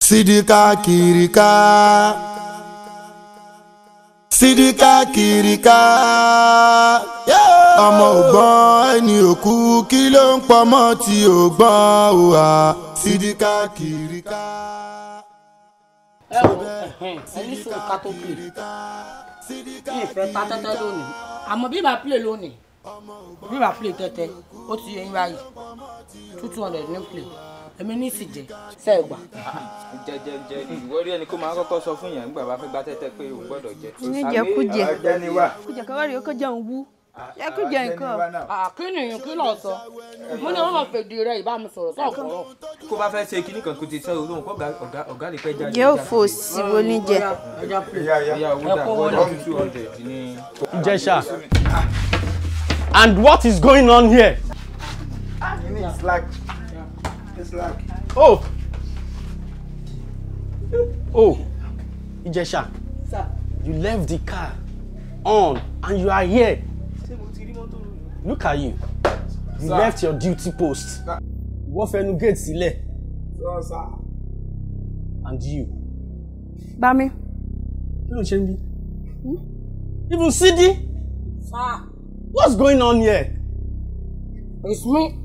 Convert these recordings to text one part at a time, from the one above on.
Sidika kirika, Sidika kirika, ọmọ ògbọ́n ẹni òkú kí ló ń pọmọ tí ògbọ́n òwà Sidika kirika. Ẹ wo ẹni sùn ká tó pè ní ìfẹ́ ta tẹ́tẹ́ lónìí, àmọ́ bí bá play lónìí, bí bá play tẹ́tẹ́ ó ti yẹ yín báyìí 200 ní play. Èmi ní sì jẹ ṣe gbà. Jẹjẹjẹ ìwọ rí ẹni kó máa kọ́kọ́ sọ fún yẹn nígbà bá fẹ́ gbá tẹ́tẹ́ pé òun gbọ́dọ̀ jẹ. Ní jẹkújẹ kújẹ káwá rí kó jẹun wú jẹkújẹ nǹkan. Kí nìyẹn kí lọ sọ mo ní wọn máa fèdè rẹ ìbámu sọ̀rọ̀ sọ̀kọ̀rọ̀. Kó bá fẹ́ ṣe kinní kan kò ti sọ olóhùn kó ọ̀gá lè pẹ́ jáde. Jẹ́ òfò sí wo ní jẹ. Ìjẹ̀ṣà, and what is going on here? It's like. It's like. Oh. Oh. Ìjẹ̀ṣà. Sir. You left the car on and you are here. Look at you. You Sir. Left your duty post. Wọ́n fẹnu gate sílẹ̀. Sir. And you. Bami. Kí ló ń ṣe níbí? Even Sidi. Sir. What's going on here? It's me.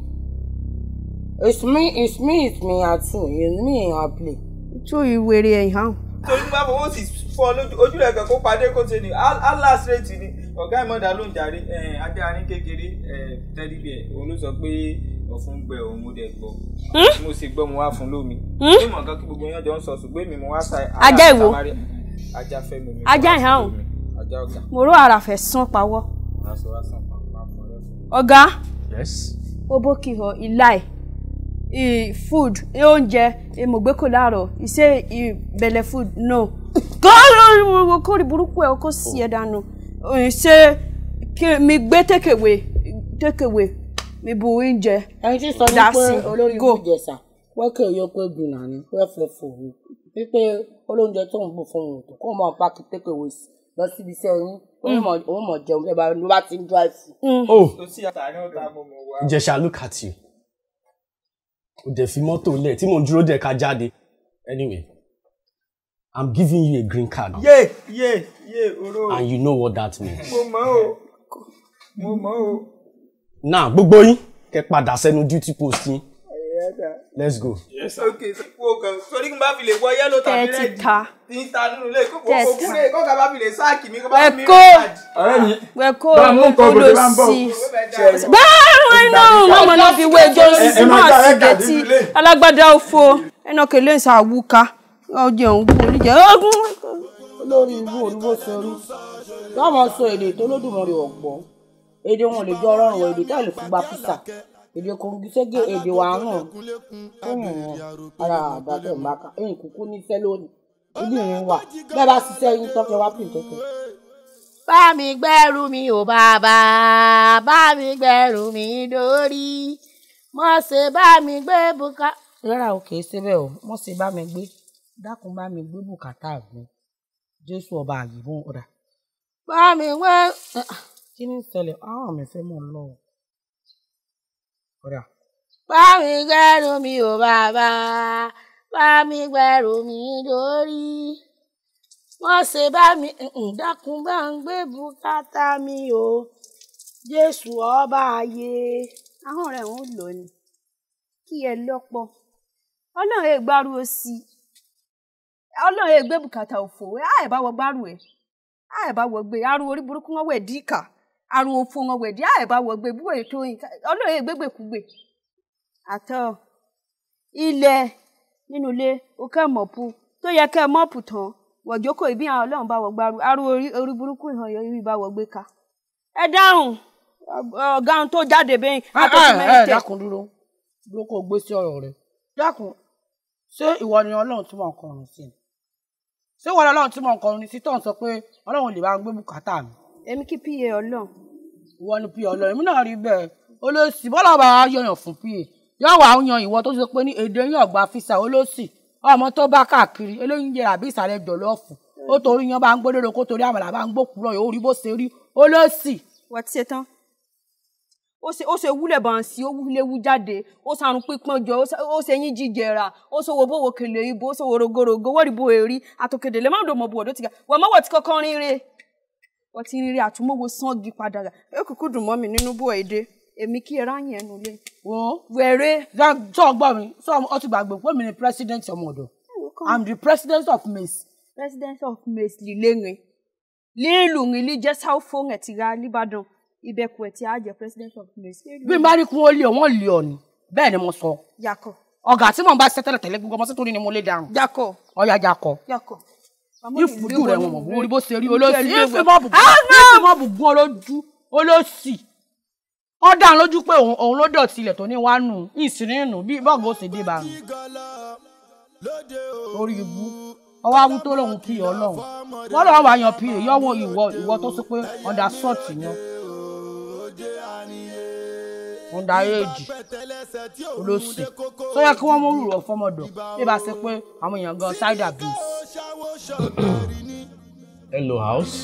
It's me, it's me, it's me at two. It's me I play. Tú ìwèrè ẹ̀yìn hàn. Torí bá fọwọ́ sí fọ́ lójú rẹ̀ kan kó padé kó ṣe ni Allah straight ni ọ̀gá ìmọ̀dá ló ń jàre ajá arín kékeré teddy bear òun ló sọ pé ọ̀fun gbẹ òun mo dẹ̀ gbọ́. Mo sì gbọ́ mo wá fún lómi. Mímọ̀ nǹkan kí gbogbo yẹn jọ ń sọ ṣùgbọ́n èmi mo wá sa. Ajá ìwo. Ajá fẹ́ mi. Ajá ìhàn. Ajá ọ̀gá. Mo rò ara fẹ́ sán pawọ́. Ọ̀gá. Yes. Ó bó kì í họ ìlà ẹ̀. I food oúnjẹ èmọ̀gbé kò láàárọ̀ ìṣe ìbẹ̀lẹ̀ food no kórì burúkú ẹ̀ kó sí ẹ̀ dànù ṣé mi gbé takeaway mi bu oúnjẹ. Ẹni tí sọ ní pé olórí go. Ìjẹ̀ṣà wẹ́kẹ̀ yóò pé gbìnà ni wẹ́fẹ̀ fò ní wípé olóúnjẹ tó ń bù fún òun tó kó mọ̀ páàkì takeaway lọ síbi iṣẹ́ yín òun mọ̀ jẹun bẹ́ẹ̀ bá ti ń drive. Oh. Ìjẹ̀ṣà, look at you. O dẹ̀ fi mọ́tò lẹ̀ tí mò ń dúró dẹ̀ ká jáde. Anyway, I'm giving you a green card. Yé yé yé oró. And you know what that means. Mo mọ̀ o. Mo mọ̀ o. Now, gbogbo yín kẹ́ padà sẹ́nu duty post yín. Let's go. Yes, okay. Wo kan sórí kí n bá fi lè wọ yellow tàbí red. Tẹ́tí Tí ń ta nínú ilé kókó kúrè kọ́ka bá fi lè sáàkì mi kó bá fi mi Ẹ̀kọ́. Ọ̀rẹ́ mi. Wẹ̀kọ́ Bá a mú nǹkan ògùn tó bá ń bọ̀. olóòsì. Báwo iná mọ̀mọ́ náà fi wé ejò Ẹ máa náà gbá sí rẹ́gà gẹ̀tì nínú ilé. alágbádá òfo ẹnà kele ń sàwùká ọjọ́ òun kú oníjẹ ogun. Olórí ibú olúbó ṣe rí yóò máa sọ èdè tó lódùmarè ọ̀gbọ́n èdè wọn lè jọ ọlọ́run èdè tá lè fi gba písà èdè kòǹgíṣẹ́gẹ́ èdè wàá hàn fún ìwọ̀n ara àbátẹ̀ mbàkà ẹ̀yìn kúkú níṣẹ́ lónìí ibi ìrìn wà bẹ́ẹ̀ bá ṣiṣẹ́ yín tọ́kẹ́ wá pè tẹ́tẹ́. Bá mi gbẹ́rù mi ò bàbá, bá mi gbẹ́rù mi dórí, mọ̀ ṣe bá mi gbé bùkà. Rárá o, kìí ṣe bẹ́ẹ̀ o, mọ̀ ṣe bá mi gbé, dákun bá mi gbé bùkátà mi, Jésù ọba àyè mú ọ̀dà. Bá mi gbé, kí ni ìṣẹ̀lẹ̀? Àwọn mi fẹ́ mọ̀ lọ. Ọ̀dà. Bá mi gbẹ́rù mi ò bàbá, bá mi gbẹ́rù mi dórí. Wọ́n ṣe bá mi dákun bá ń gbé bùkátà mi o, Jésù ọba ayé. Ahọ́n rẹ̀ ń lò ní kí ẹ lọ́pọ̀. Ọlọ́run ẹ gbárù ó sí. Ọlọ́run ẹ gbé bùkátà òfò ẹ á bá wọ gbárù ẹ. Á bá wọ gbé arú orí burúkú wọn wẹ̀ díkà. Arú òfò wọn wẹ̀ dí á bá wọ gbé búwẹ̀ tó yín. Ọlọ́run ẹ gbégbèkúgbè. Àtọ̀ ilẹ̀ nínú ilé ó kẹ́ mọ̀pù tó yẹ kẹ́ mọ̀pù tán wọ̀jókòó ìbí àwọn ọlọ́run bá wọ gbárù arú orí burúkú ìhàn yìí bá wọ gbé ká. Ẹ dáhùn ọ̀gá ohun tó jáde bẹ́yìn. Ẹ dákun dúró dúró kó o gbé sí ọ̀rọ̀ rẹ. Dákun, ṣé ìwọ ni ọlọ́run tí mò ń kọrin sí? Ṣé ìwọ ni ọlọ́run tí mò ń kọrin sí tó ń sọ pé ọlọ́run lè bá ń gbé bùkátà mi? Èmi kí pa ọlọ́run. Ìwọ ni pa ọlọ́run, èmi náà rí bẹ́ẹ̀. Olóòsì bọ́lá bá yọyàn fún pa. Yóò wá yan ìwọ tó ṣe pé ní èdè yín ọ̀gbà fisa olóòsì ọmọ tó bá káàkiri eléyìí jẹ àbí ìsàlẹ̀ jọ̀lọ́ọ̀fù ó torí yan bá ń gbódòdó kó torí àmàlà bá ń gbókùrọ̀ yóò rí bó ṣe rí olóòsì. Wọ́n ti ṣe tán. Ó ṣe wúlẹ̀ bá ń sí, ó wúlé wú jáde, ó sarun pípọ́n jọ, ó ṣe yín jíjẹra, ó ṣòwò bówó kèlè ibo, ó ṣòwò rogorogo, wọ́n rí bo èrí, àtòkèdè lè má dùn mọ́ bu ọ̀dọ́ ti ga. Wọ́n mọ́wọ́ tí kọ́kọ́ rin re. Wọ́n ti rin re àtúmọ̀wò sangi padà rà. Ó kúkú dùn mọ́ mi nínú bó èdè. Èmi kí ẹ ráyìn ẹnu lé. Wo wẹ̀rẹ̀. Sọ gbọ́ mi, sọ ọ ti gbàgbé pé mi ni president ọmọ ọ̀dọ̀. I'm the president of Mace. President of Mace lílé rin. Lílù rin lí jẹ́ sáfó rẹ̀ ti ra Líbàdàn. Ibẹ̀kù ẹ̀ tí a jẹ́ president of Mace. Bí n bá rí kún ó lé ọ, wọ́n lé ọ ni. Bẹ́ẹ̀ ni mo sọ. Jakọ. Ọ̀gá tí mò ń bá ṣiṣẹ́ tẹ́lẹ̀ tẹ́lẹ̀ gbogbo ọmọ sí torí ni mo lé dànù. Jakọ. Ọ̀ya jakọ. Jakọ. Ìfúdù rẹ̀ wọ̀n mọ̀ bó ṣe rí olóṣì. Ìfimọ́ bùgún olójú olóṣì. Ó dá lójú pé òun ló dọ̀tí ilẹ̀ tó ní wá nù ìsìn nù bí bọ́ọ̀gù ó ṣe dé bá nù. Orí ibú ọwọ́ awú tó lóun kí ọlọ́run wọ́n lọ́wọ́ wá yan pa yọ̀wọ́ ìwọ ìwọ tó sọ pé ọ̀dà sọ́ọ̀tì yan ọ̀dà éèjì olóṣì tó yẹ kí wọ́n mú rúrọ̀ fọmọdọ̀ bí bá ṣe pé àwọn èèyàn gan side abuse. Hello house.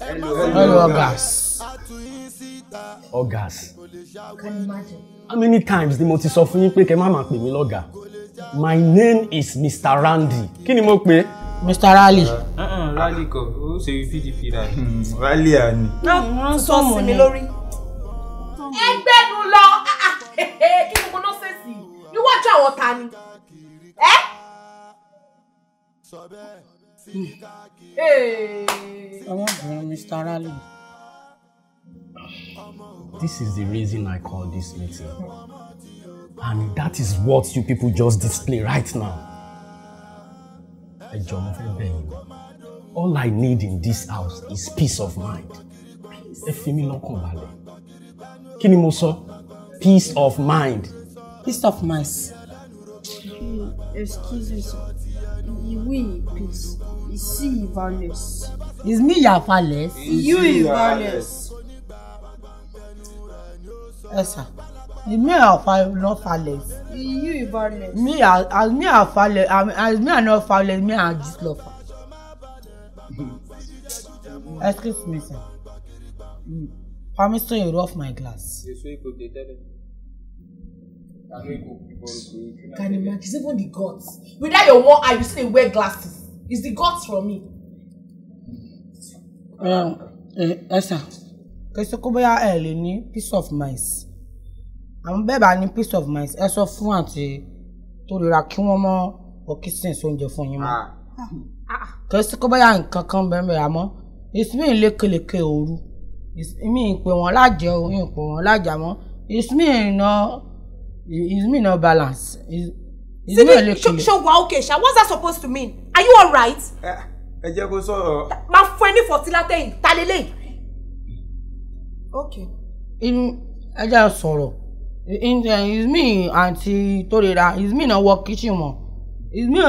Hello Ogas. Ogas. Can you imagine? How many times ni mo ti sọ fún yín pé kẹ́ má máa pè mí lọ́gàá? My name is Mr. Randy. Kí ni mo pè? Mr. Rally. Rally kọ, ó ṣe PDP rà. Rally à ni. Wọ́n sọ sí mi lórí. Ẹgbẹ́nu lọ, kí ni mo nọ́sẹ̀sì? Níwájú àwọn ta ni? Ọmọbìnrin Mr. Rally. This is the reason I called this meeting. And that is what you people just display right now. Ẹ jọ̀ọ́ mo fẹ́ bẹ̀ yín. All I need in this house is peace of mind. Ẹ fi mí lọ́kàn balẹ̀. Kí ni mo sọ? Peace of mind. Peace of mind. Excuse me, sir. Ìwé peace. Ìsí violence. Is me your violence? You is violence. Yes, sir. Me are not violence. You is violence. Me as me are violence. As me are not violence. Me are just lover. Excuse me, sir. Permission you rough my glass. Can you imagine? It's even the guts. Without your one eye, you still wear glasses. It's the guts from me. Yes, sir. Kì í ṣe kó bóyá ẹ lè ní peace of mind. Àwọn bẹ́ẹ̀ bá ní peace of mind, ẹ sọ fún àǹtí tó rira kí wọ́n mọ́ ọkísìn sóúnjẹ fún yín mọ́. Kì í ṣe kó bóyá nǹkan kan bẹ́ẹ̀ àmọ́ ìsinmi lékeleke òru. Ìsinmi ń pè wọ́n lájẹ́ o, ń pè wọ́n lájà mọ́. Ìsinmi no balance. Sidi, ṣo wa okay ṣá, what's that supposed to mean? Are you alright? Ẹ jẹ́ kó sọ̀rọ̀. Máa fún ẹ ní fọ̀tí látẹ̀yìn, ta lélẹ̀? Okay. Ẹ jẹ́ sọ̀rọ̀. Ìsinmi àǹtí tó rira, ìsinmi náà wọ kíchìn wọn. Ìsinmi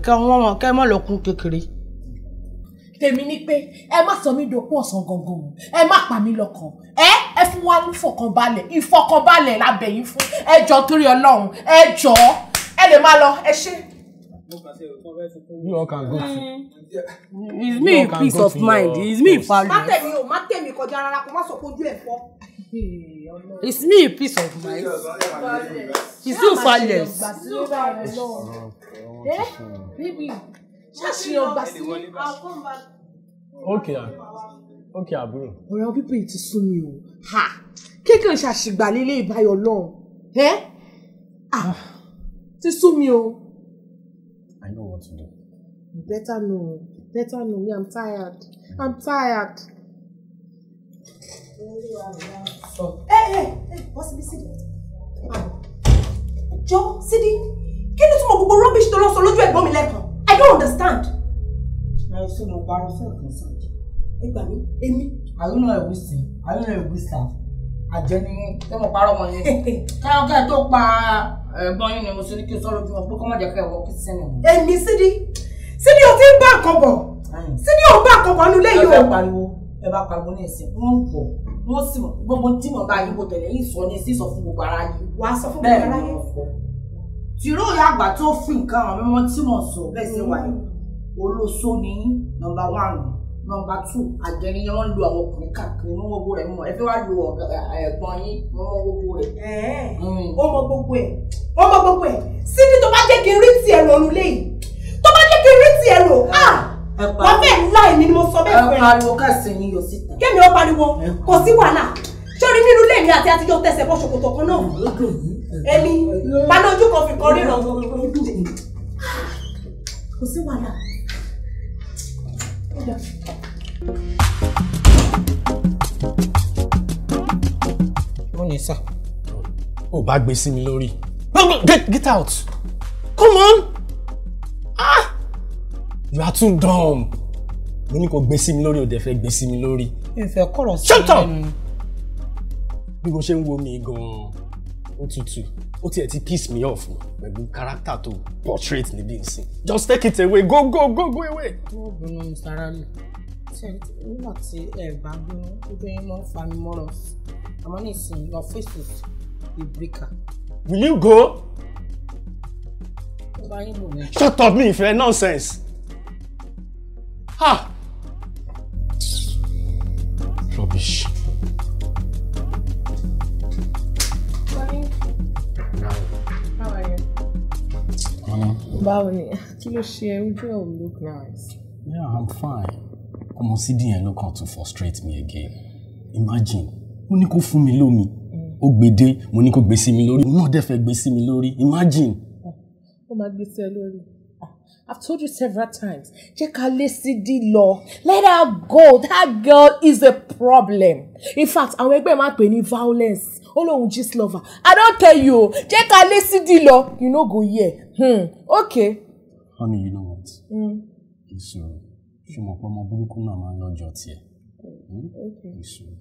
kẹ́ wọ́n kẹ́ mọ́ lọ́kùn kékeré. Tèmi ni pé ẹ má sọ mí dòkú ọ̀sán gangan, ẹ má pa mí lọ́kàn, ẹ fún wa ní ìfọ̀kànbalẹ̀, ìfọ̀kànbalẹ̀ la bẹ̀ yín fún. Ẹ jọ̀ọ́ torí Ọlọ́run, ẹ jọ̀ọ́, ẹ lè máa lọ, ẹ ṣé. You all can go to. It's me peace of mind. It's me value. Má tẹ̀mí o, má tẹ̀mí kọjá rárá, kó má sọ pé ojú ẹ̀ fọ́. It's me peace of mind. It's you violence. Okay, okay, àbúrò. Ọ̀rẹ́ pípé yìí ti sú mi o. Kékeré ṣàṣìgbà lílé ìbáyọ̀ lọ́hùn. Ti sú mi o. I know what to do. You better know. Better know me. I'm tired. I'm tired. Hey, bọ́ síbí Sídí. Jọ Sídí, kí ni túmọ̀ gbogbo rubbish tó lọ sọ lójú ẹ̀gbọ́n mi lẹ́ẹ̀kan? I don't understand. Ẹ ṣé mo parọ́ sí ọ̀kan sáàjì. Ẹ gbà mí, èmi. Àyúnà ẹ̀wùsì, àyúnà ẹ̀wùsà, àjẹni tí mo parọ́ mọ́ yẹn. Káyọ̀ kẹ́ ẹ tó pa ẹ̀gbọ́n yín ni mo ṣe ní kí n sọ lójú wọn pé kọ́ má jẹ́ kẹ́ ẹ wọ kí sẹ́nu. Èmi Sídí, Sídí o ti ń bá nǹkan bọ̀. Sídí o ń bá nǹkan bọ̀ nínú ilé yìí o. Ẹ pariwo, ẹ bá pariwo ní ìsìn, wọ́n ń bọ̀, wọ́n sì mọ̀ gbogbo tí mo bá yín kò tẹ̀lé yín sọ ní sísọ fún gbogbo ara yín. Wàá sọ fún gbogbo ara yín. Tìró ìyá àgbà tó fi nǹkan àwọn mímọ́ tí mo sọ bẹ́ẹ̀ ṣe wà yìí. Olóso ní nọ́mbà 1. Nọ́mbà 2 àjẹniyàn wọn lu àwọn ọkùnrin káàkiri wọn gbogbo rẹ̀ mọ̀ ẹ fẹ́ wá lu ẹ̀gbọ́n yín wọn mọ gbogbo rẹ̀. Ó mọ gbogbo ẹ̀, ó mọ gbogbo ẹ̀. Sídí tó bá jẹ́ kí n rí tiẹ̀ rò nulẹ̀ yìí, tó bá jẹ́ kí n rí tiẹ̀ rò, wọ́n fẹ́ ńlá èmi ni mo sọ bẹ́ẹ̀ fún ẹ. Ẹ pariwo káàsì yín yọ síta. Kémi ó pariwo, kò sí wàhálà. Sórí nínú ilé mi àti àtijọ́ tẹsẹ̀ bọ́ ṣòkòtò kan náà. Èmi paná ojú kan fi kan ríran. Kò sí wàhálà. Mo ní sà. Ó bá gbé sí mi lórí. Get out! Come on! Ah! You are too dumb. Mo ní kó gbé sí mi lórí, ó dẹ̀ fẹ́ gbé sí mi lórí. Ìfẹ́ kọ̀rọ̀ sí mi. Shut up! Bí mo ṣe ń wo mi gan-an, ó tutù. Ó tiẹ̀ ti piss me off pẹ̀lú character tó portrait níbí nsìn. Just take it away, go go go go away. Mo bínú Mr. Rally. Nígbà tí ẹ bá bínú, ojú yín máa ń fa mi mọ́rọ̀. Àmọ́ nísìnyí, your face is a breaker. Will you go? Shut up, me ìfẹ́ nonsense. Ha! Rubbish. How are you? Báwo ni? Kí ló ṣe ojú ẹ̀ ò look nice? Yeah, I'm fine. Ọmọ Sídì yẹn ló kàn to frustrate me again. Imagine, mo ní kó fún mi lómi, ó gbede, mo ní kó gbé sí mi lórí, òun náà dẹ̀ fẹ́ gbé sí mi lórí. Imagine. Ó máa gbé sí ẹ lórí. I've told you several times. Jẹ́ ká lé Sídì lọ. Let her go. That girl is a problem. In fact, àwọn ẹgbẹ́ máa ń pè ní violence. Ó lóun gist lover. I don tell you. Jẹ́ ká lé Sídì lọ. You no go hear. Okay. Honey, you know what? Ìṣòro. Ṣé mo pé ọmọ burúkú náà máa ń lọ́jọ́ tiẹ̀? Ìṣòro.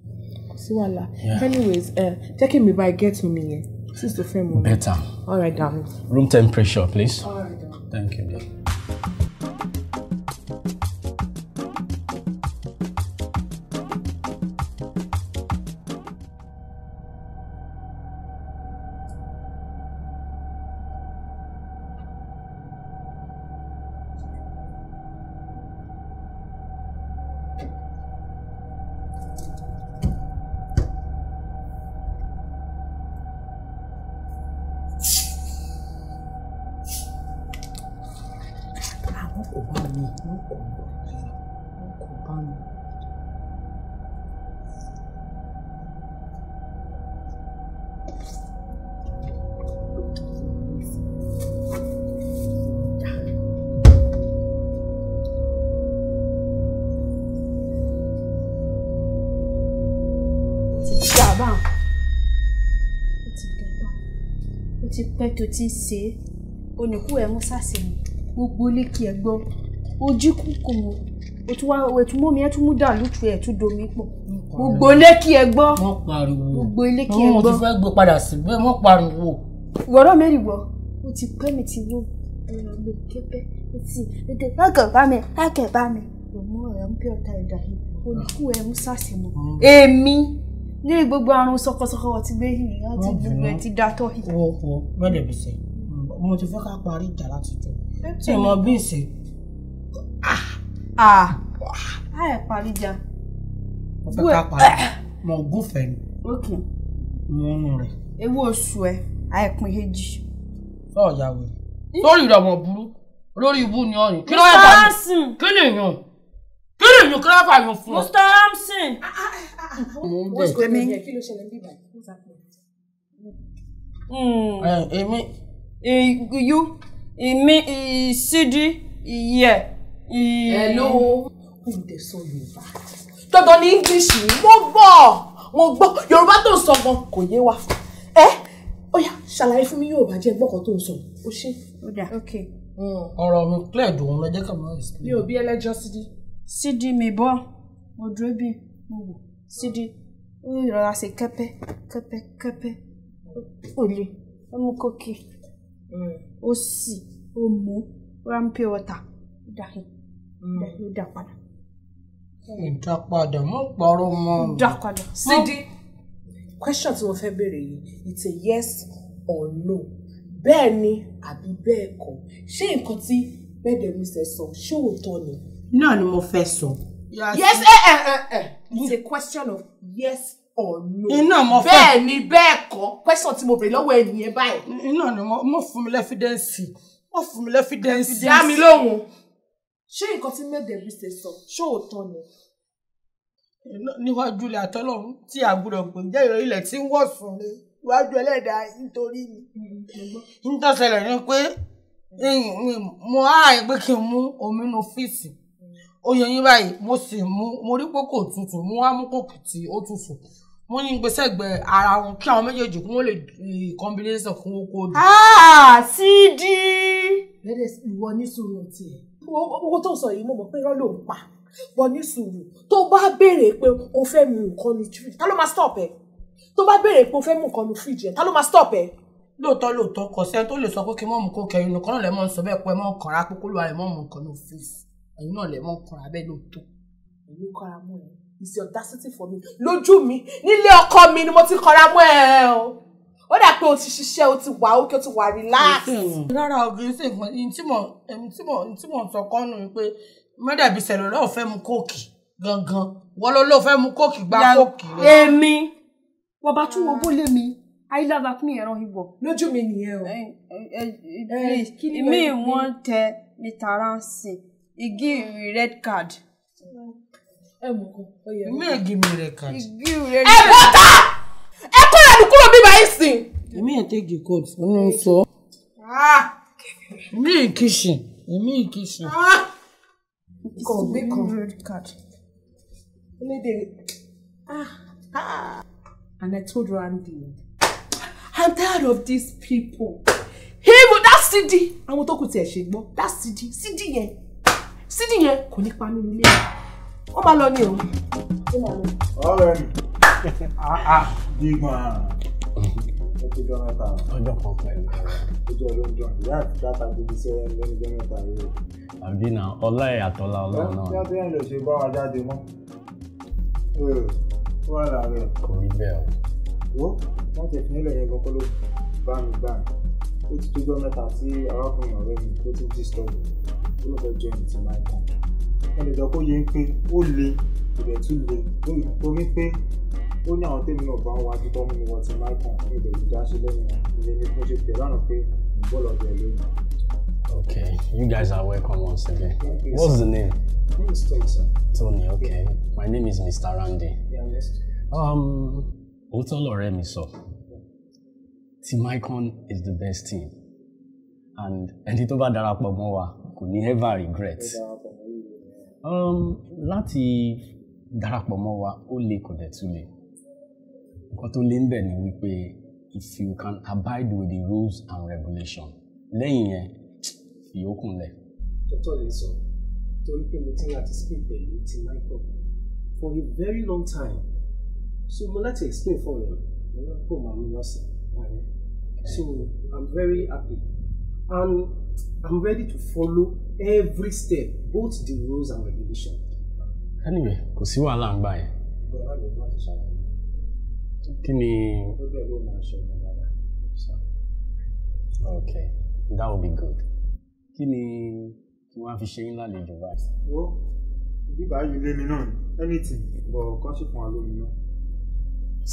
Kò sí wàhálà. Anyways, jẹ́ kí mi bá get omi yẹn. Since the frame one. Better. All right, darling. Room temperature, please. All right, darling. Thank you, dear. Ti pẹ́ tó ti ń ṣe é oníkú ẹ̀ mú sàṣẹ̀yìn gbogbo ilé kí ẹ gbọ́ ojú kú kò mọ̀ òtún wá òtún mọ́mi ẹ̀ tún mú dàlútù ẹ̀ tún domi pọ̀ gbogbo ilé kí ẹ gbọ́ gbogbo ilé kí ẹ gbọ́. Mo ti fẹ́ gbé padà síbẹ̀ wọ́n pariwo. Wọ́rọ̀ mẹ́rin wọ̀ ó ti pẹ́ mi ti wó ẹ̀rọ gbé kẹ́pẹ́ ó ti ètè lákẹ̀ bá mi lákẹ̀ bá mi òmù ọ̀rọ̀ ń pè ọ̀tá ẹ̀dá yìí oníkú ẹ̀ mú sàṣẹ̀mọ̀ èmi ní gbogbo àrùn sọkọsọkọ ti gbé yìí láti gbogbo ẹ ti dátọ yìí. Wo wo mẹ́rẹ̀ bí sẹ́ mo ti fẹ́ ká parí ìjà láti jọ tí mo bí ìsè. A ẹ̀ parí ìjà. Mo fẹ́ ká parí mo gúnfẹ̀ ni. Ok. Mo ń rẹ̀. Ewu oṣù ẹ àìpín èjì. Sọ̀rọ̀ ya wèrè. Sórí ìrọ̀mọ̀ burú lórí ibú ni ọ̀rìn. Kí ló yẹ fà yín? Kí ni ìyún? Kí ni ìyún? Kí ló yẹ fà yín fún ọ? Mr. Ramson. What's going on here? Kí ló ṣẹlẹ̀ níbí báyìí? What's happening? Èmi. You, èmi, Sídì, ìyẹ. Hello. Ó dẹ̀ sọ Yorùbá. Dandan ní English ni. Mo gbọ́, mo gbọ́. Yorùbá tó ń sọ gan kò yé wa. Ẹ ó yá ṣàlàyé fún mi Yorùbá jẹ́ gbọ́kàn tó ń sọ. Ó ṣe. Ó dà. Okay. Ọ̀rọ̀ mi clear dùn ún lọ jẹ́ ká máa explain. Mi ò bí ẹlẹ́jọ́ Sídì. Sídì mi bọ́, mo dúró bí mo wò. Sídì ó rọra ṣe kẹ́pẹ́ kẹ́pẹ́ kẹ́pẹ́ ó lè ó mú kókì ó sì ó mú ó rà ń pure water ó dà ó dà padà. Ìdá padà mọ́ parọ́ mọ́ mi. Dá padà. Sídì question tí mo fẹ́ béèrè yìí it's a yes or no bẹ́ẹ̀ ni àbí bẹ́ẹ̀ kọ́ ṣé nǹkan tí bẹ́ẹ̀dẹ̀mísẹ̀ sọ ṣé òótọ́ ni. Náà ni mo fẹ́ sọ. Yes, It's a question of yes or no. Iná mo fẹ́. Bẹ́ẹ̀ ni bẹ́ẹ̀ kọ́. Question tí mo bèrè lọ́wọ́ ẹ nìyẹn báyìí. Iná ni mo fún mi lẹ́fídẹ́ǹsì. Mo fún mi lẹ́fídẹ́ǹsì. Dá mi lóhùn. Ṣé nǹkan tí Mẹ́dẹ̀bí ṣe sọ, ṣé òótọ́ ni? Níwájú ilẹ̀ àtọ́lọ́run tí àgùrọ̀ pè jẹ́ ìrọ̀ ilẹ̀ tí ń wọ̀sùn ni iwájú ẹlẹ́dàá nítorí mi. Nítòsẹ̀lẹ̀ ni pé mo á pé kí n mú omi inú fíìsì. Ó yẹ yín báyìí, mo sì mú, mo rí pé kò tutù, mo wá mú kòkì tí ó tutù. Mo ní gbèsègbè ara wọn kí àwọn méjèèjì kí wọ́n lè combination kí wọ́n kó dùn. Sídì! Lẹ́dẹ̀ ìwọ ní sùúrù tiẹ̀. Owó tó ń sọ yìí mo mọ̀ pé irọ́ ló ń pa. Wọ́n ní sùúrù. Tó bá béèrè pé o fẹ́ mu nǹkan ní fíríjì, ta ló máa stop ẹ? Tó bá béèrè pé o fẹ́ mu nǹkan ní fíríjì ẹ, ta ló máa stop ẹ? Lóòótọ́ lóòótọ́, kò sẹ́ni tó lè sọ pé kí n mọ̀ mú kó kẹrin nìkan náà lẹ́ mọ̀ ń sọ bẹ́ẹ̀ pé ẹ mọ̀ ń kànra pé kó lóra ẹ mọ̀ mú nǹkan ní ọ́fíìsì. Ẹ̀yin náà lẹ́ mọ̀ ń kànra bẹ́ẹ̀ lóòótọ́. Èmi kọ́ra mọ́ ẹ. It's the audacity for me. Lójú mi, nílé ọkọ mi ni mo ti kọ́ra mọ́ ẹ o. Ó dà pé o ti ṣiṣẹ́, o ti wà ókè, o ti wà relax. Rárá o, kì í ṣe nǹkan tí mò ń sọ kọ́ nù pé Mẹ́dẹ̀bí sẹ̀lẹ̀ lọ́ọ́ fẹ́ mu kóòkì gangan. Wọ́n ló lọ́ọ́ fẹ́ mu kóòkì gba kóòkì rẹ̀. Èmi, wọ́n bá tún wo bólé mi, ayélujára pín ẹ̀rọ ìwọ̀. Lójú mi nìyẹn o. Mi wọ́n tẹ ní taransi, igi red card. Ẹ mọ̀ kan, ó yẹ. Mi ò give me red card. Igi red Ẹ bọ́tà! Ẹ kó ìrànú kúrò bíbá yìí sìn. Èmi ò take the code, ó ní sọ. Èmi ì kìsìn, èmi ì kìsìn. Kò gbé kan. Red card. Lédè. And I told Randy, I'm tired of these people. Even that CD, àwọn tó kù tiẹ̀ ṣe gbọ́, that CD, CD yẹn, CD yẹn kò ní pa mí nílé. Ó máa lọ ní o. Ó máa lọ. Ọ̀rẹ́ mi. Big man. Ó ti jọ mẹ́ta. Ọjọ́ kan pẹ̀lú. Ojú ọlọ́run jọ. Ìyá àti dáta gbogbo iṣẹ́ lẹ́nu jọ mẹ́ta yìí. Àbí na ọlá ẹ̀ àtọ́lá ọlọ́run náà. Bí a ti ń lè ṣe bá wa jáde mọ́. Ó wà lára ẹ̀. Kò rí bẹ́ẹ̀ o. Wo wọ́n ti fi nílẹ̀ yẹn gan kọ́ ló bá mi gbà mí. Ó ti tó jọ mẹ́ta tí arákùnrin ọ̀rẹ́ mi tó ti disturb mi. Ó lọ fẹ́ join ti Michael. Wọ́n lè jọ kó yé pé ó le kò dẹ̀ tún le torí pé ó ní àwọn tèmi náà bá ń wájú tó mú mi wọ ti Michael ní ìbẹ̀rù ìdáṣe lẹ́yìn ìyẹn ni mo ṣe pè lánàá pé mo bọ́ lọ́dọ̀ ẹ̀ lónìí. Okay, you guys are welcome once again. Thank you, What's sir. the name? Name is Tony, sir. Tony, okay. My name is Mr. Randy. Yeah, yes. Òótọ́ lọ̀rẹ́ mi sọ. Team Icon is the best team. And ẹni tó bá darapọ̀ mọ́ wa kò ní ever regret. Láti darapọ̀ mọ́ wa, ó le kò dẹ̀ tún le. Nǹkan tó le ń bẹ̀ ni wípé if you can abide with the rules and regulation, lẹ́yìn yẹn, ìyókù ńlẹ̀. Dr. lè sọ torí pé mo ti ń anticipate pẹ̀lú Team Icon for a very long time, so mo láti explain fún ọ̀rẹ́ mi mo náà kó màmú lọ́sẹ̀ báyìí, so I'm very happy and I'm ready to follow every step, both the rules and regulation. Anyway, kò sí wàhálà ń gbà yẹn. Bọ́lá ló máa ti ṣàlàyé. Kí ni? Ó bẹ́ẹ̀ ló máa ṣe ọmọ dáadáa. Okay, that will be good. Kí ni kí wọ́n á fi ṣe yín lálejò báyìí? Wo ibi báyìí lé mi náà ni anything but kàn ṣe fún wa lómi náà.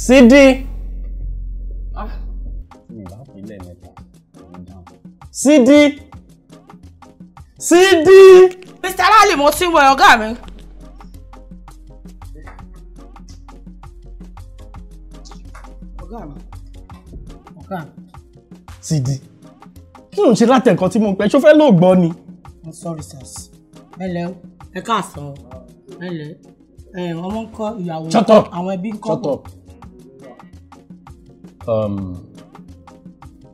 Sídí! Mi bá pè lẹ́ẹ̀mẹ́ta, kò ní dáhùn. Sídí! Sídí! Mr. Alali, mo ti ń wọ ọ̀gá mi. Ọ̀gá mi. Ọ̀gá mi. Sídí! Kí ló ń ṣe láti ẹ̀kọ́ tí mo pẹ́? Ṣó fẹ́ lóò gbọ́ ni? I'm sorry, sirs. Ẹ lẹ́ o, ẹ káàsán o, ẹ lẹ́ ẹ ọmọ ń kọ́ ìyàwó Shut up! Àwọn ẹbí ń kọ́. Shut up!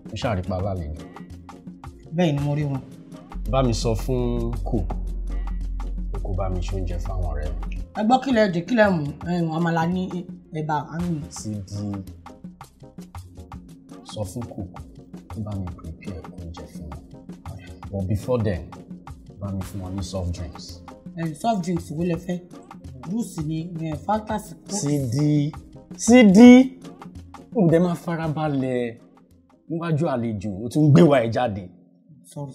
Mo ṣàrípa lálejò. Bẹ́ẹ̀ ni mo rí wọn. Bá mi sọ fún cook pé kó bá mi ṣe oúnjẹ fáwọn ọ̀rẹ́ mi. Ẹ gbọ́ kílẹ̀ dé kílẹ̀ mú àmàlà ní ẹ̀bà àmì. Sídí, sọ fún cook kó bá mi prepare oúnjẹ fún wọn. But before then, bá mi fún wọn ní soft drinks. Soft drinks wo lẹ fẹ́? Juice ni Fanta sí Coke. Sídí, Sídí, ó dẹ̀ máa farabalẹ̀ níwájú àlejò, ó tún gbé wa ẹ̀ jáde. Sorry.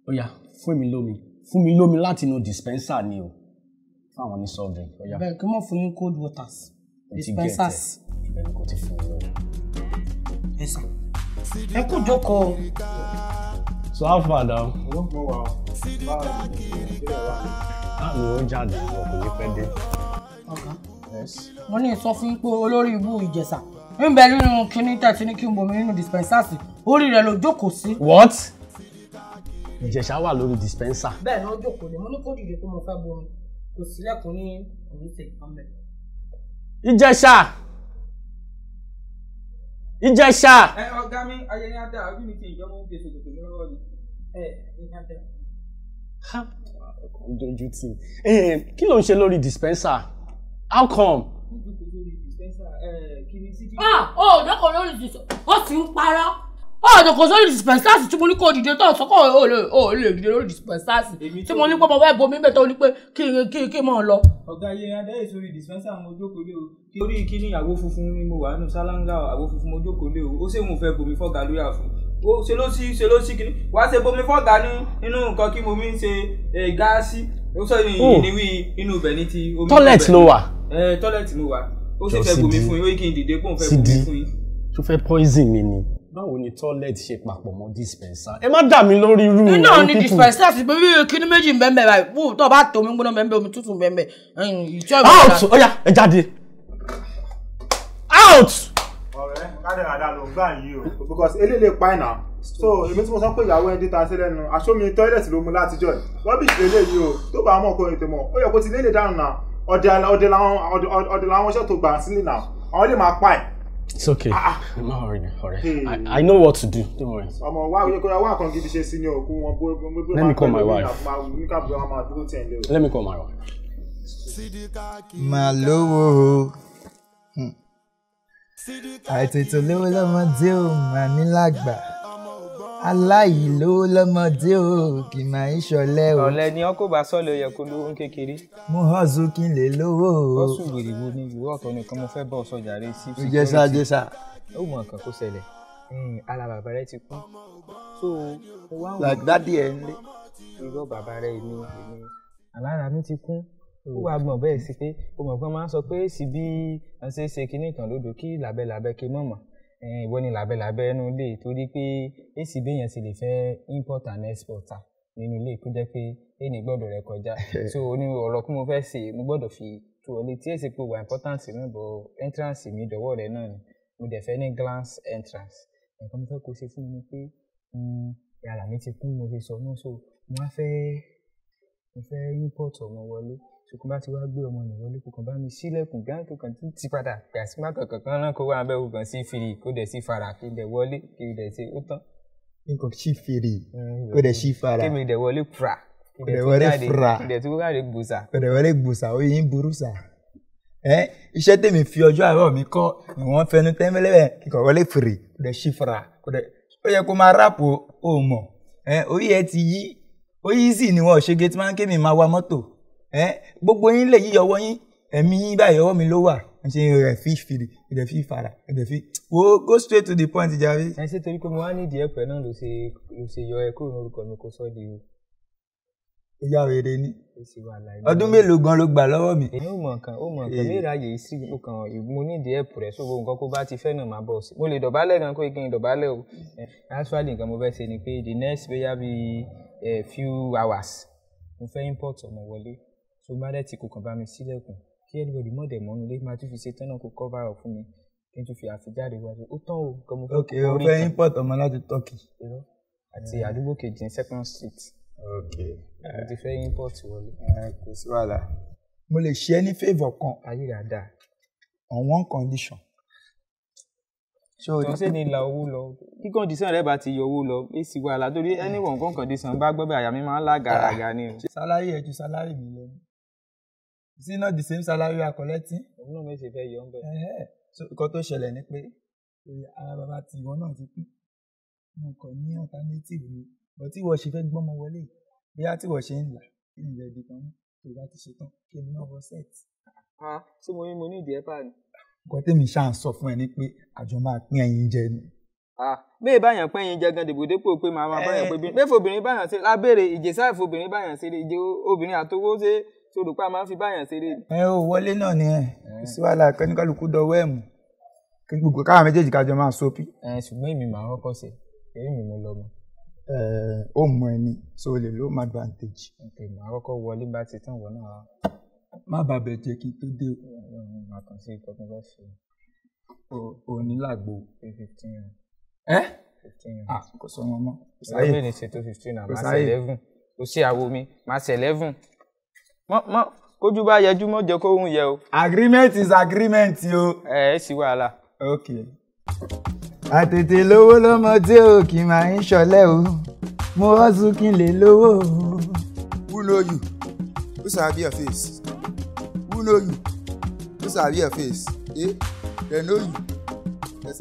Ó yá, fún mi lómi. Fún mi lómi láti inú dispenser ni o. Fáwọn ní soft drink. Ó yá. Bẹ́ẹ̀ kí wọ́n fún yín cold waters. O ti get Dispensers. ẹ̀. Bẹ́ẹ̀ni kò ti fún mi lówó. Ẹ sà. Ẹ kú jókòó. So how far now? Mo wà ó. Báwo ni ìpínlẹ̀ wa? Báwo ni ó jáde lọ kò ní pẹ́ dé? Ọ̀gá. Yes. Wọ́n ní sọ fún yín pé olórí ibú Ìjẹ̀ṣà ń bẹ nínú kinní tẹ̀sí ní kí n bomi nínú dispensers, orí rẹ̀ ló jókòó sí. What? Ìjẹ̀ṣà wà lórí dispenser. Bẹ́ẹ̀ ni ó jókòó ni mo ní kó dìde kó mo fẹ́ bomi, kò sílẹ̀kùn ní òun ṣe nǹkan bẹ́ẹ̀. Ìjẹ̀ṣà! Ìjẹ̀ṣà! Ẹ ọ̀gá mi, ayẹyẹ á dá ojú mi ti ìjọba oúnjẹ ṣòkòtò mi lọ́wọ́ ni. Ẹ ẹ̀yìn á dá. Ń dojú tì mí. Kí ló ń ṣe lórí dispenser? How come? Jókòó lórí dispenser kí ni sídìí. Ah, ó jókòó lórí dispenser, ó sì ń parọ́. Ó jókòó sórí dispensers tí mo ní kó dìde tó sọ kó o lè dìde lórí dispensers tí mo ní pé mo fẹ́ bomi bẹ́ẹ̀ tó ní pé kí n mọ̀ lọ. Ọ̀gá ayẹyẹ á dá èso orí dispenser mo jókòó lé o. Kí orí kí ni àwo funfun ni mo wà nínú sálángà àwo funfun mo jókòó lé o. Ó ṣe mo fẹ́ bomi fọ́gà lórí àfún. Ó ṣe ló sí ṣe ló sí kíní. Wàá ṣe bomi fọ́gà ní inú nǹkan kí mo mi ń ṣe gáàsì. Ó sọ ìníwí inú ibẹ̀ ní ti omi. Toilet ló wà. Toilet mo wà. Ó sì fẹ́ bomi fún yín, ó yí kí n dìde pé òun fẹ́ bomi fún yín. Tó fẹ́ poison mi ni. Báwo ni toilet ṣe papọ̀ mọ́ dispenser? Ẹ má dà mí lórí irú Iná ẹ̀yin ni people. dispensers bí kíní méjì ń bẹ́ẹ̀ báyìí, wú tó bá tó omi gbóná bẹ́ẹ̀, omi tútù bẹ́ẹ̀. Out! Ó yá, ẹ jáde. Out! Ọ̀rẹ́, kádàrádà ló ń gbà yìí o, because eléyìí lè pa ẹ̀ náà. So èmi tí mo sọ pé ìyàwó ẹni títa sí lẹ́nu, aṣọ mi tọ́ílẹ̀tì ló mu látijọ́ ẹ̀. Rubbish lélẹ́yìí o, tó bá mọ̀ kó ètò mọ̀, ó yẹ kó ti lélẹ̀ dànù náà. Ọdẹ ọdẹ làwọn ọdẹ làwọn iṣẹ́ tó gbà sílẹ̀ náà, àwọn lè máa pa ẹ̀. It's okay. Má worry, ọ̀rẹ́. I know what to do. Don't worry. Ọmọ wa yẹ kó wá nǹkan gidi ṣe sí ni òkú wọn bó bó. Let me call my wife. Ní káàbù wọn máa dúró tẹ̀ ń lé o. Let me call my wife. Máa lówó o. Àìtètè lówó lọ́mọdé ò máa ní lágbà, aláìlówó lọ́mọdé ò kì máa ń ṣọ̀lẹ o. Ọ̀lẹ ni ọkọ̀ bá sọ́ọ̀lì, ó yẹ kó lówó ń kékeré. Mo hustle kí n lè lówó o. Ó sùn wèrè wo ni ìwé ọ̀tọ̀ nìkan mo fẹ́ bọ́ ọ sọjà rẹ sí. Ìjẹsà jẹsà. Ó mọ nǹkan kó ṣẹlẹ̀, ara bàbá rẹ ti kú. So mo wá wò. Like daddy ẹ̀ ń lé. Irọ́, bàbá rẹ èmi èmi alára mi ti kún. Ó wàá gbọ̀n bẹ́ẹ̀ sí pé o mọ̀ pé wọ́n máa ń sọ pé sì bí wọ́n ṣe é ṣe kinní kan lódò kí làbẹ́làbẹ́ kí mọ̀mọ́ ìwọ ni làbẹ́làbẹ́ ẹnu ilé, torí pé èsì béèyàn sì lè fẹ́ import and exporter nínú ilé kó jẹ́ pé èyí gbọ́dọ̀ rẹ kọjá. So o ní ọ̀rọ̀ kí mo fẹ́ ṣe, mo gbọ́dọ̀ fi tó ọ létí èsì pé wà important náà bọ̀ entrance mi dọ̀wọ́ rẹ náà ni mo dẹ̀ fẹ́ ní glance entrance. Nǹkan mo fẹ́ kó ṣe fún mi ni pé yàrá mi ti kún, mo ti sọ náà, so mo wá fẹ́ mo fẹ́ import ọmọ wọlé. Ṣùkú bá ti wá gbé ọmọ mi wọlé, kò kàn bá mi sílẹ̀kùn gán, kò kàn tún ti padà pè àsìmá kankan kan náà kó wá abẹ́, kò kàn sí fìrì, kó dẹ̀ sí fara, kí dẹ̀ wọlé, kí dẹ̀ ṣe ó tán. Nǹkan sí fèrè kó dẹ̀ sí fara. Kí mi dẹ̀ wọlé fura. Kó dẹ̀ wọlé fura. Kí dẹ̀ tún jáde gbòòsà. Kó dẹ̀ wọlé gbòòsà, ó yín burú sà. Ẹ iṣẹ́ tèmi fi ọjọ́ àárọ̀ mi kọ́ ìwọ̀n fẹnu tẹ́ńbẹ́lẹ́bẹ̀ kíkọ̀ wọlé fèrè kó dẹ̀ sí fara kó dẹ̀ ó yẹ kó máa ráàpù ó mọ̀ ẹ orí ẹ ti yí ó yí sì ni wọn ò ṣe gate man kémi máa wa mọ́tò ẹ gbogbo yín lè yí ọwọ́ yín ẹ̀mí yín báyìí ọwọ́ mi ló wà ń ṣe rẹ̀ fi fìrì rẹ̀ fi fara rẹ̀ fi wo go straight to the point jàre. Ẹ ṣe torí pé mo wá nídìí ẹ̀pẹ́ náà ló ṣe yọ ẹ kúrò ní orúkọ mi kó sọ́ di o. Ó yá wèrè ni. Ó sì wà láì. Ọdún mélòó gan ló gbà lọ́wọ́ mi. Èyí ò mọ nǹkan, ó mọ nǹkan mi ráàyè sí mo kàn mo nídìí ẹ̀pù rẹ̀ sóbo nǹkan kó bá ti fẹ́ náà máa bọ̀ sí. Mo lè dọ̀bálẹ̀ gan kó kí n dọ̀bálẹ̀ o. Actually nǹkan mo fẹ́ ṣe ni pé the next bóyá bí few hours mo fẹ́ import ọmọ wọlé, tó bá dẹ̀ tí kò kàn bá mi sílẹ̀kùn kí anybody mọ̀ dẹ̀ mọ́nu lé máa tún fi ṣe tán náà kó cover up fún mi kí n tún fi àfijáde wá sí ó tán o nǹkan mo fẹ́. Ok, o fẹ́ import ọmọ láti Turkey. Irọ́, àti àdúgbò kejì ní Second Street. Ok. Mo ti fẹ́ import wọlé. Kò sí wàhálà, mo lè ṣe ẹ́ ní favour kan. Ayé rà dáa. On one condition. Tó ṣe ní la owó lọ kí condition rẹ bá ti yọ owó lọ èsì wàhálà torí any one kan condition bá gbọ́ bẹ́ẹ̀ àyà mi máa ń lá gàràgà ni o. Salary ẹ ju salary mi lọ ni. Is it not the same salary you are collecting? Òun náà mi sì fẹ́ yọ ọ́ bẹ́ẹ̀. So nǹkan tó ṣẹlẹ̀ ni pé ara bàbá tí ìwọ náà ti kú, mo kàn ní alternative ni, but tí ìwọ ṣe fẹ́ gbọ́mọ wọlé, bóyá tí ìwọ ṣe ń là kí ni ìrẹ̀ di kan mú tó bá ti ṣe tán kí èmi náà wọ set. Ṣé mo ní mo ní ìdí ẹ̀ pa ni? Nǹkan tèmi ṣáà ń sọ fún ẹ ni pé àjọ máa pín ẹyin jẹ ni. Bẹ́ẹ̀ báyàn pín ẹyin jẹ gan dìbò dépò pé màá máa báyàn pé bí bẹ́ẹ̀ fobìnrin báyàn ṣe lábẹ́rẹ́ ìjẹsà ìfobìnrin báyàn ṣe ìjẹ obìnrin àtowó ṣe Tó rò pé a máa ń fi báyàn ṣeré. Ẹ ò wọlé náà ni ẹ kò sí wàhálà kẹ́níkàlùkù dọwọ́ ẹ̀ mú kí gbogbo káwa méjèèjì kájọ máa sopi. Ẹ ṣùgbọ́n èmi màá kọ́kọ́ ṣe èmi mi mo lọ mọ. Ẹ ó mọ ẹni so o lè lo home advantage. Ok, màá kọ́kọ́ wọlé bá ti tán wọ náà. Má bàbẹ̀ jẹ́ kí n tó dé o. Màá kàn sí ìkọ́ tó bá ṣe. O ní làgbo. 15. Ẹ 15. Ah, kò sọ wọn mọ́. Kò sáyè. Ìwé ní ṣètò 15 náà, màá ṣe 11. Kò sí àwo mi, màá ṣe 11. Mọ́ kójú bá yẹjú mọ́ jẹ́ kóhun yẹ o. Agreement is agreement o. Ẹ ẹ sì wàhálà. Ok. Àtètè lówó lọ́mọdé o kì í máa ń ṣọlẹ̀ o. Mo hustle kí n lè lówó o. Who know you? Who sabi your face? Who know you? Who sabi your face? Eh? They know you. Yes.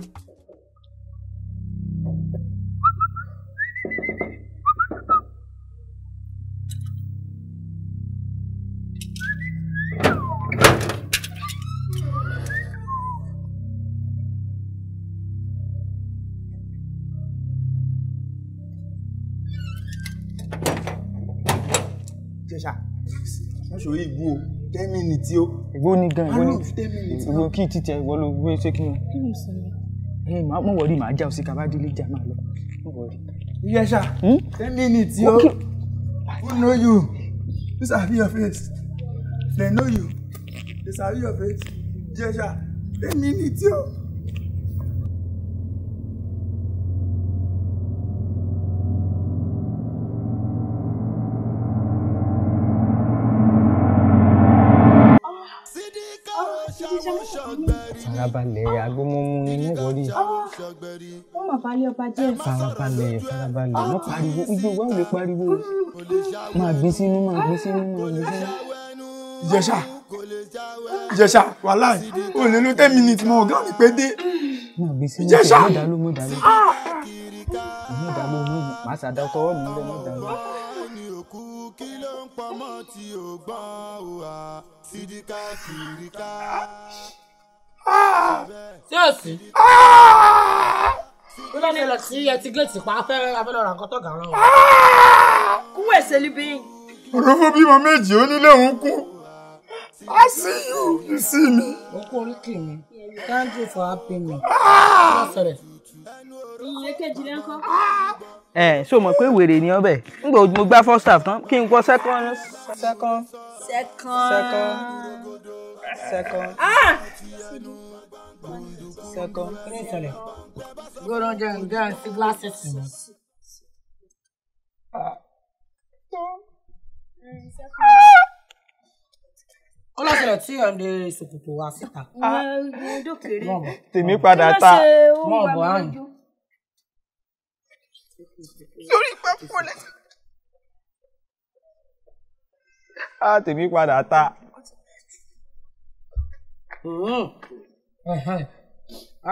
Jẹ́sà, wọ́n ṣòro ìgbó o, 10 minutes o. Ìgbó ni gan, ìgbó ni ìgbó kí títẹ ìwọ ló gbé ṣé kí ni. Kí ló ń sọ yẹn? Ẹ máa mọ̀ wọ̀rí màá já o sí kábàdílé jà máa lọ. Mọ̀ wọ̀rí. Jẹ́sà, 10 minutes o. Who know you? Who sabi your face? They know you. They sabi your face. Jẹ́sà, 10 minutes o. Farabalẹ̀ agbómọ́mú ni mọ̀ wọ́rí. Wọ́n mà balẹ̀ ọba jẹ́. Farabalẹ̀ farabalẹ̀ má pariwo ibi wa ò lè pariwo. Máa gbé sínú máa gbé sínú máa gbé sínú. Ìjẹ̀ṣà Ìjẹ̀ṣà wàláì ò lè lo 10 minutes mọ́ ọ̀gá mi pé dé. Máa gbé sínú Ìjẹ̀ṣà. mọ̀ dá ló mọ̀ dá ló. Mọ̀ dá ló mọ̀ màá ṣàdá tọwọ́ mi lẹ́ mọ̀ dá ló. Kí ló ń pamọ́ tí ò gbọ́n wà sídìkà kìrìkà. Ṣé o sí? Ó lọ́ọ́ ṣẹlẹ̀ sí ẹtí géètì pa afẹ́rẹ́ afẹ́lẹ́ ra nǹkan tó gàrán o. Kú ẹ̀sẹ̀ líbi. Òrófó bímọ méjì ó nílé òun kú. I see you, you see me. Ó kú oríkì mi. Thank you for helping me. Kí ló ṣẹlẹ̀? Ìyẹn kejì lẹ́ńkọ́. Ẹ ṣó mọ̀ pé wèrè ni ọbẹ̀ ńgbà mo gbá first half tán kí n kọ second second Second. second second Ah! second. Kí ló ṣẹlẹ̀? Gbọ́dọ̀ jẹ́ ǹjẹ́ sí glasses mi. Ó lọ ṣẹlẹ̀ tí ẹ̀ ń de ṣòkòtò wá síta. Ìyẹn dókèrè. Tèmi padà ta. Mọ̀ bọ̀ àrùn. Sórí ìpẹ́ fúnlẹ̀. Á tèmi padà ta.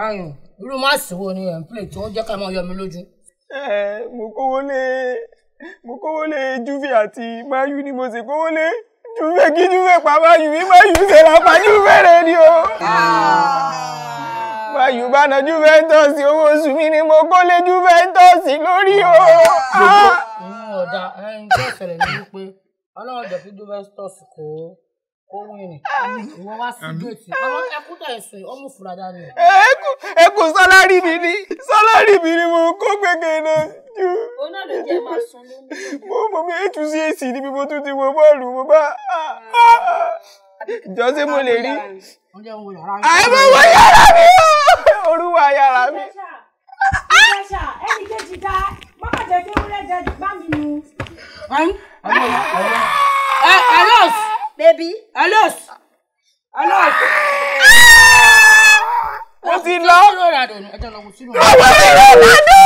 Ayùn, irú máàsì wo ni ẹ̀ ń play tí ó jẹ́ ká máa yọ mi lójú? Ẹ mo kówó lé Juve àti Mayu ni mo sì kówó lé Juve kí Juve pa Mayu bí Mayu ṣe la pa Juve rẹ ni o. Mayu bá na Juventus owó oṣù mi ni mo kó lé Juventus lórí o. Ọ̀dà ẹni tó ṣẹlẹ̀ ní wípé Ọlọ́run jẹ́ kí Juventus kó wíìnì. Ìwọ wá sí géètì. Àwọn ẹkú tẹ̀ sùn, ó mú fura dání. Ẹkùn sálárì mi ni sálárì mi ni mo kó gbẹgẹ náà jù. Òun náà ló jẹ́ máa sun lónìí. Mo mọ̀ mi ètò sí èsì níbi mo tún ti wo bọ́ọ̀lù mo bá jọ ṣé mo lè rí. Oúnjẹ ń wo yàrá yín. Àìmọ̀ wọ yàrá mi orúwà yàrá mi. Ìjẹ̀ṣà ẹnì kejì dá má má jẹ́ kí ewúrẹ́ jẹ bá mi nu. Alos! Baby. Alos! Alos! Mo ti lọ. Ẹ Mo ti Ronaldo.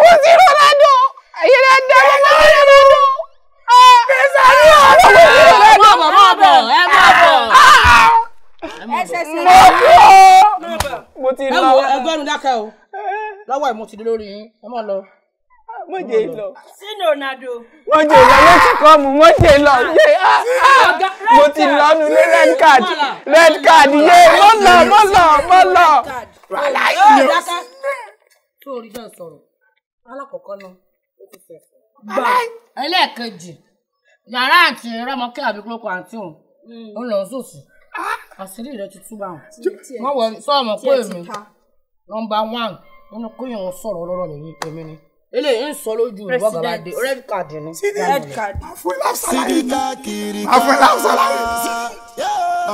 Mo ti Ronaldo. Ayé rẹ̀ dẹ́ mo ti Ronaldo. Má bọ̀, má bọ̀, ẹ má bọ̀. Ẹsẹsẹ. Mo kú o. Mo ti Ẹ lọ. wo ẹgbẹ́ mi dákẹ́ o. Lọ́wọ́ ẹ̀ mo ti dé lórí yín. Ẹ má lọ. Mo jẹ lọ. Sínú Ronaldo. Mo jẹ lọ ló ti kọ́ mu, mo jẹ lọ. Yé mo ti lọ nu ní red card. Red card yé mo lọ mo lọ mo lọ. Yóò dákẹ́. Tó orí jẹ́ sọ̀rọ̀. Alákọ̀ọ́kọ́ náà, ó ti fẹ̀ fún. Gbà ẹlẹ́ẹ̀kejì. Yàrá àǹtí Rọ́mọkẹ́ àbí kúlókò àǹtí òun. Ó lọ sòsì. Àṣírí rẹ ti tú bá wọn. Wọ́n wọ sọ́ọ̀mọ̀ pé èmi nọ́mbà 1 nínú kóyàn wọn sọ̀rọ̀ ọlọ́rọ̀ nìyí èmi ni. Eléyìí ń sọ lójú ìlú bọ́gà bá dé red card ni. Red card. Àfúnláfsálárì.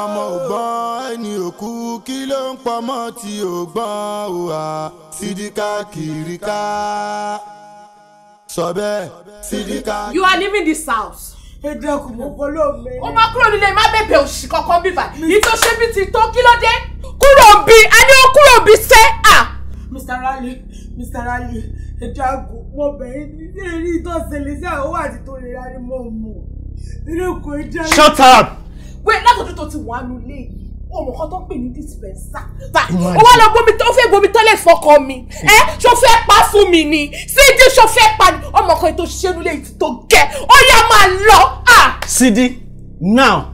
Ọmọ ògbọ́n ẹni òkú kí ló ń pamọ́ tí ògbọ́n òwà Sídíkà kìrìkà sọ bẹ́ẹ̀ Sídíkà. You are leaving this house. Ẹ dákun mo fọlọ́ mi. Ó máa kúrò nílé má bẹ̀bẹ̀ òṣì kankan bíbà. Yìí tó ṣe bí ti tó kí ló dé? Kúrò bí a ní ó kúrò bí sẹ́ à. Mr. Rally, Mr. Rally, ẹ dákun mo bẹ̀ yín ní eré tó ṣẹlẹ̀ sí àwọn àti tó lè rárí mọ́ mọ́. Inú kò jẹ́. Shut up! Wait, látọ̀dún tó ti wà nulẹ̀ yìí, ọmọ kan tó ń pè ní dispenser. Ó wá lọ bomi tó fẹ́ bomi tọ́lẹ̀ fọkọ mi. Ẹ ṣó fẹ́ pa fún mi ni? Sídí ṣó fẹ́ pa ni? Ọmọ kan tó ṣe nulẹ̀ yìí tó gẹ̀. Ó yá máa lọ. Sidi, now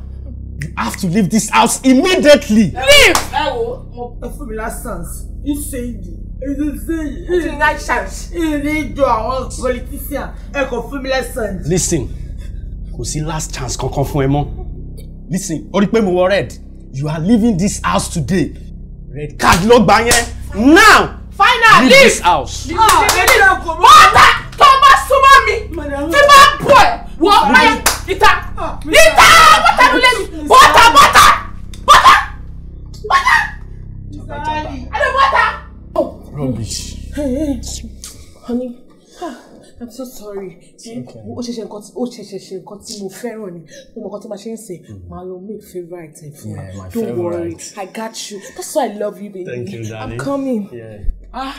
you have to leave this house immediately. Leave! Ẹ wo, mo pẹ́ fún mi lásán. Ìṣe ìdí. Ìrìn ìjọ àwọn politician ẹ kò fún mi lásán. Listen, kò sí last chance kankan fún ẹ mọ́. Listen, ó rí pé mo wọ red. You are leaving this house today. Red card ló gbà yẹn. Now! Final, leave this house. Bọ́tà tó bá súnmọ́ mi, tí bá bọ̀ ẹ̀, wọ́n báyà ìta ìta bọ́tà ló lé mi bọ́tà bọ́tà bọ́tà bọ́tà ẹni bọ́tà. Rubbish. Honey, I'm so sorry. Ó ṣẹ̀ṣẹ̀ nǹkan tí ó ṣẹ̀ṣẹ̀ ṣe nǹkan tí mo fẹ́ràn ni. Mo mọ̀ nǹkan tí màá ṣe ń sè. Màá lọ make favourite ẹ̀ fún wa. Don't worry, I got you. That's why I love you, baby. Thank you, darling. I'm coming. Yeah. Ah.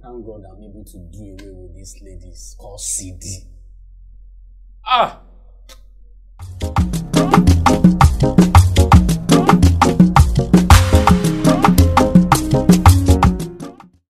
Thank God I'm able to do away with these ladies called CD. Ah.